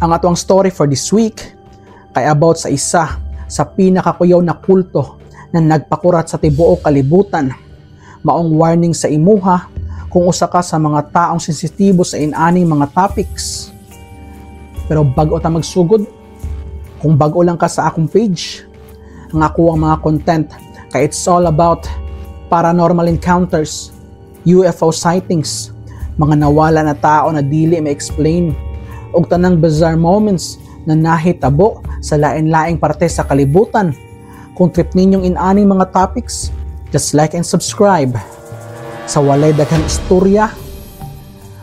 Ang atoang story for this week kay about sa isa sa pinakakuyaw na kulto na nagpakurat sa tibuok kalibutan. Maong warning sa imuha kung usa ka sa mga taong sensitibo sa inaning mga topics. Pero bago ta magsugod, kung bago lang ka sa akong page, ang ako ang mga content kay it's all about paranormal encounters, UFO sightings, mga nawala na tao na dili ma-explain, ug tanang bizarre moments na nahitabo sa lain-laing parte sa kalibutan. Kung trip ninyong inaning mga topics, just like and subscribe. Sa walay daghang istorya,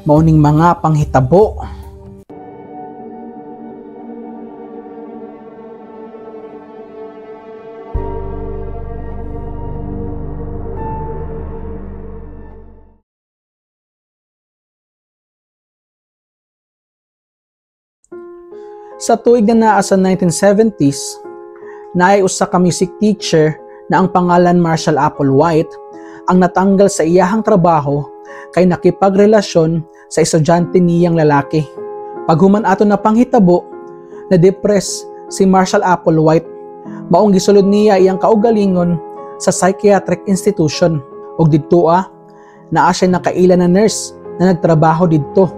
mauning mga panghitabo. Sa tuig na naa sa 1970s, naay usa ka music teacher na ang pangalan Marshall Applewhite ang natanggal sa iyahang trabaho kay nakipagrelasyon sa estudyante niyang lalaki. Paghuman ato na panghitabo, na-depress si Marshall Applewhite. Maong gisulod niya iyang kaugalingon sa psychiatric institution ug didtoa naa siya nakaila na nurse na nagtrabaho didto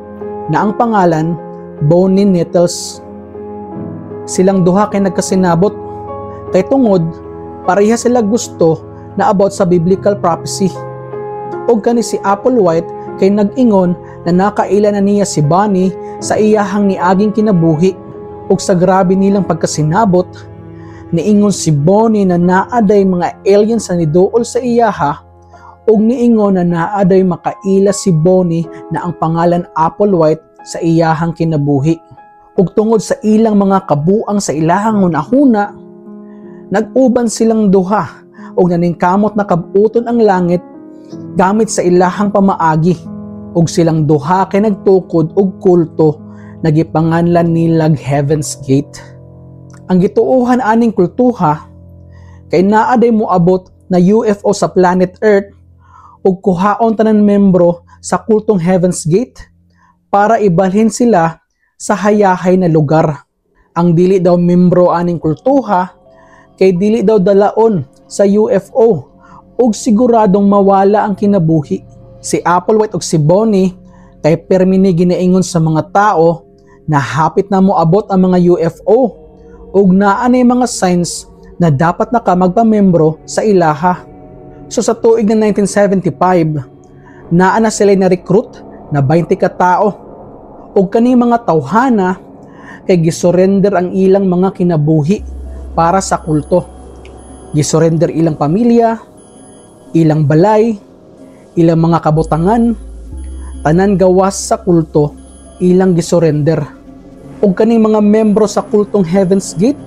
na ang pangalan Bonnie Nettles. Silang duha kay nagkasinabot kay tungod pareha sila gusto na about sa biblical prophecy. Og kani si Applewhite kay nag-ingon na nakaila na niya si Bonnie sa iyahang niaging kinabuhi. Og sa grabe nilang pagkasinabot, niingon si Bonnie na naaday mga aliens na niduol sa iyaha og niingon na naaday makaila si Bonnie na ang pangalan Applewhite sa iyahang kinabuhi. Ug tungod sa ilang mga kabuang sa ilahang hunahuna, nag-uban silang duha og naningkamot na kabuton ang langit gamit sa ilahang pamaagi. Ug silang duha kay nagtukod og kulto na gipanganlan nilag Heaven's Gate. Ang gituohan aning kultuha kay naa day moabot na UFO sa planet Earth ug kuhaon tanan membro sa kultong Heaven's Gate para ibalhin sila sa hayahay na lugar. Ang dili daw membro aning kultuha kay dili daw dalaon sa UFO ug siguradong mawala ang kinabuhi. Si Applewhite ug si Bonnie kay permi ni ginaingon sa mga tao na hapit na moabot ang mga UFO ug naa nay mga signs na dapat na ka magpamembro sa ilaha. So sa tuig ng 1975, naa na sila na recruit na 20 ka tao ug kani mga tawhana kay gisurrender ang ilang mga kinabuhi para sa kulto. Gisurrender ilang pamilya, ilang balay, ilang mga kabutangan, tanan gawas sa kulto ilang gisurrender. Ug kaning mga membro sa kultong Heaven's Gate,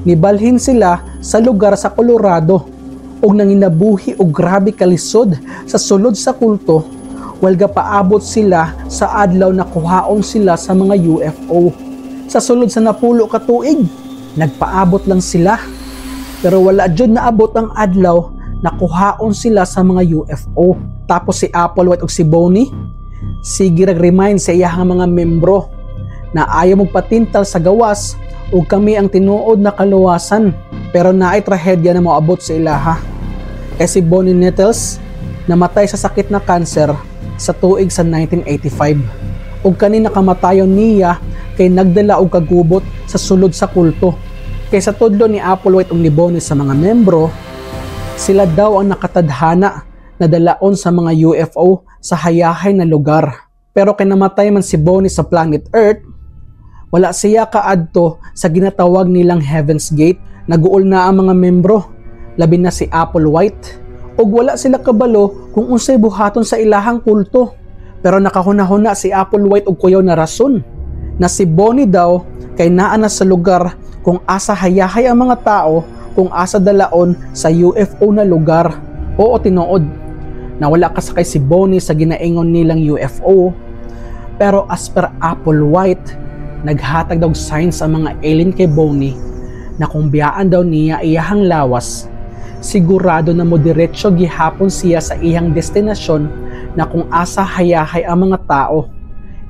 nibalhin sila sa lugar sa Colorado ug nanginabuhi og grabe kalisod sa sulod sa kulto while gapaabot sila sa adlaw na kuhaon sila sa mga UFO. Sa sulod sa 10 ka tuig, nagpaabot lang sila pero wala jud naabot ang adlaw na kuhaon sila sa mga UFO. Tapos si Applewhite ug si Bonnie sige rag-remind sa iyahang mga membro na ayaw magpatintal sa gawas ug kami ang tinuod na kaluwasan. Pero naay trahedya na moabot sa ilaha. Kay si Bonnie Nettles namatay sa sakit na kanser sa tuig sa 1985. Ug kani nakamatayon niya kay nagdala og kagubot sa sulod sa kulto. Kay sa tudlo ni Applewhite ug ni Bonnie sa mga membro, sila daw ang nakatadhana na dalaon sa mga UFO sa hayahay na lugar. Pero kay namatay man si Bonnie sa planet Earth, wala siya kaadto sa ginatawag nilang Heaven's Gate. Naguol na ang mga membro, labi na si Applewhite, ug wala sila kabalo kung unsay buhaton sa ilahang kulto. Pero nakahuna-huna si Applewhite og kuyaw na rason na si Bonnie daw kay naa na sa lugar kung asa hayahay ang mga tao, kung asa dalaon sa UFO na lugar. Oo, tinuod na wala kasakay si Bonnie sa ginaingon nilang UFO, pero as per Applewhite, naghatag daw signs ang mga alien kay Bonnie na kung biyaan daw niya iyahang lawas, sigurado na mo diretso gihapon siya sa iyang destinasyon na kung asa hayahay ang mga tao.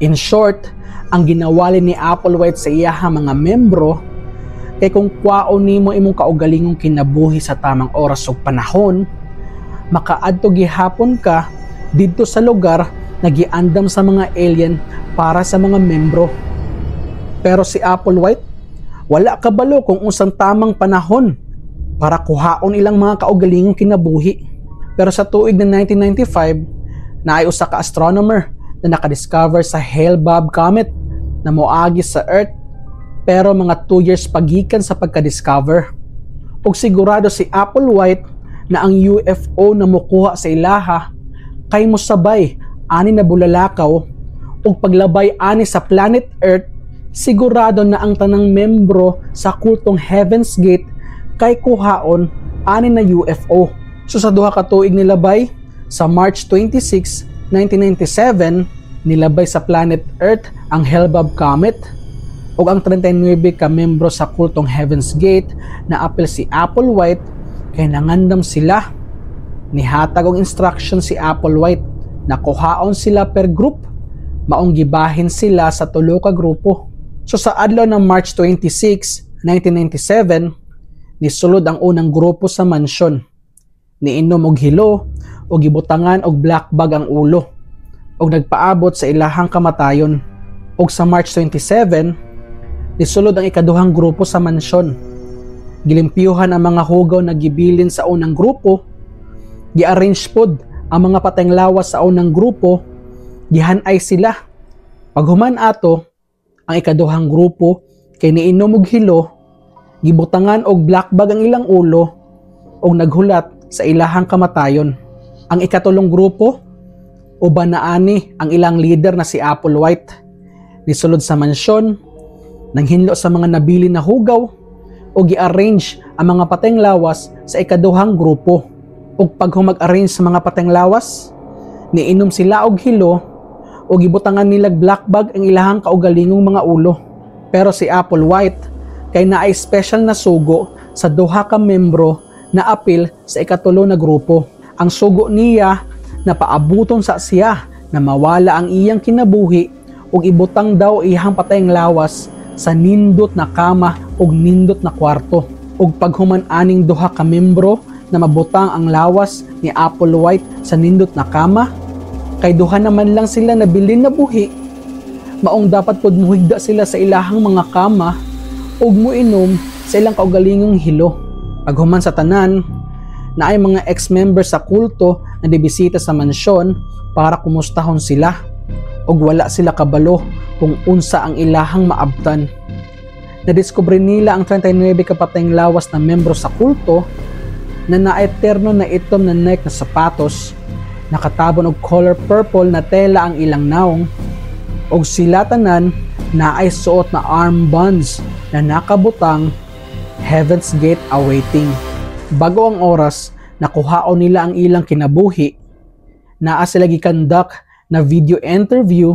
In short, Ang ginawali ni Applewhite sa iyahang mga membro kay kung kwaon nimo imong kaugalingong kinabuhi sa tamang oras ug panahon, makaadto gihapon ka didto sa lugar na giandam sa mga alien para sa mga membro. Pero si Applewhite, wala kabalo kung unsang tamang panahon para kuhaon ilang mga kaugalingong kinabuhi. Pero sa tuig na 1995, naay usa ka astronomer na nakadiscover sa Hale-Bopp Comet na moagi sa Earth, pero mga 2 years pagikan sa pagka-discover. Ug sigurado si Applewhite na ang UFO na mukuha sa ilaha kay mosabay ani na bulalakaw, ug paglabay ani sa planet Earth, sigurado na ang tanang membro sa kultong Heaven's Gate kay kuhaon ani na UFO. So sa 2 ka tuig nilabay, sa March 26, 1997, nilabay sa planet Earth ang Hale-Bopp Comet ug ang 39 ka membro sa kultong Heaven's Gate na apil si Applewhite kay nangandam sila. Nihatag og instruction si Applewhite na kuhaon sila per group, maong gibahin sila sa tulo ka grupo. So sa adlaw ng March 26, 1997, nisulod ang unang grupo sa mansyon. Niinom og hilo o gibutangan og black bag ang ulo og nagpaabot sa ilahang kamatayon. Og sa March 27, nisulod ang ikaduhang grupo sa mansyon. Gilimpyuhan ang mga hugaw na gibilin sa unang grupo. Gi-arrange pod ang mga patayng lawas sa unang grupo. Gihanay sila. Paghuman ato, ang ikaduhang grupo kay niinom og hilo, gibutangan og black bag ang ilang ulo og naghulat sa ilahang kamatayon. Ang ikatulong grupo, uban na ani ang ilang leader na si Applewhite. Nisulod sa mansyon, nanghinlo sa mga nabili na hugaw o gi-arrange ang mga patayng lawas sa ikaduhang grupo. Ug pag humag-arrange sa mga patayng lawas, niinom sila og hilo o gibutangan nila black bag ang ilahang kaugalingong mga ulo. Pero si Applewhite kay naay special na sugo sa duha ka membro na apil sa ikatulo na grupo. Ang sugo niya na paabuton sa siya na mawala ang iyang kinabuhi ug ibutang daw iyang patayng lawas sa nindot na kama ug nindot na kwarto. Ug paghuman aning duha ka membro na mabutang ang lawas ni Applewhite sa nindot na kama, kay duha naman lang sila nabilin na buhi, maong dapat pod muhigda sila sa ilahang mga kama ug muinom sa ilang kaugalingong hilo. Paghuman sa tanan, naay mga ex-members sa kulto na dibisita sa mansyon para kumustahon sila ug wala sila kabalo kung unsa ang ilahang maabtan. Nadiskubre nila ang 39 ka patayng lawas na membro sa kulto na naeterno na itom na Nike na sapatos, nakatabon og color purple na tela ang ilang naong, og sila tanan naay suot na armbands na nakabutang "Heaven's Gate Awaiting." Bago ang oras na kuhaon nila ang ilang kinabuhi, naa sila gi-conduct na video interview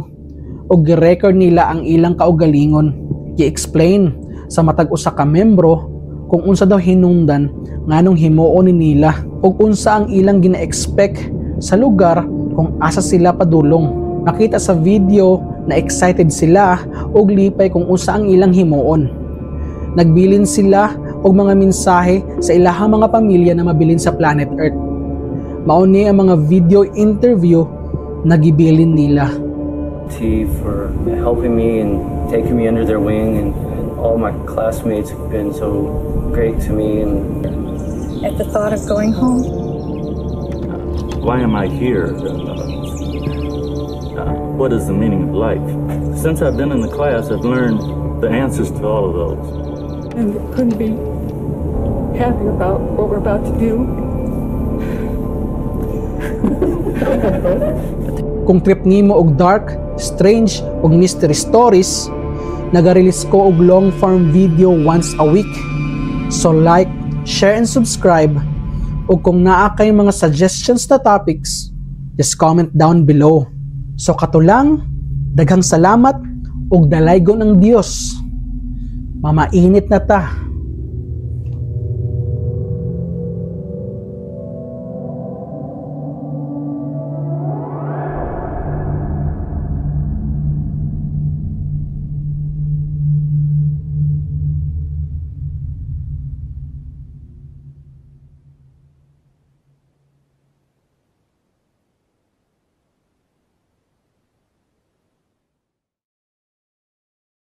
o gi-record nila ang ilang kaugalingon. Gi-explain sa matag usa ka membro kung unsa daw hinungdan nganong himuon ni nila ug unsa ang ilang gina-expect sa lugar kung asa sila padulong. Makita sa video na excited sila ug lipay kung unsa ang ilang himuon. Nagbilin sila og mga mensahe sa ilahang mga pamilya na mabilin sa planet Earth. Mao ni ang mga video interview na gibilin nila. T for helping me and taking me under their wing, and all my classmates have been so great to me and At the thought of going home, Why am I here? What is the meaning of life? Since I've been in the class, I've learned the answers to all of those. And couldn't be happy about what we're about to do. Kung trip nimo og dark, strange ug mystery stories, naga-release ko og long form video once a week. So like, share and subscribe. Ug kung naa kay mga suggestions na topics, just comment down below. So kato lang, daghang salamat ug dalaygon ang Dios. Mamainit na ta.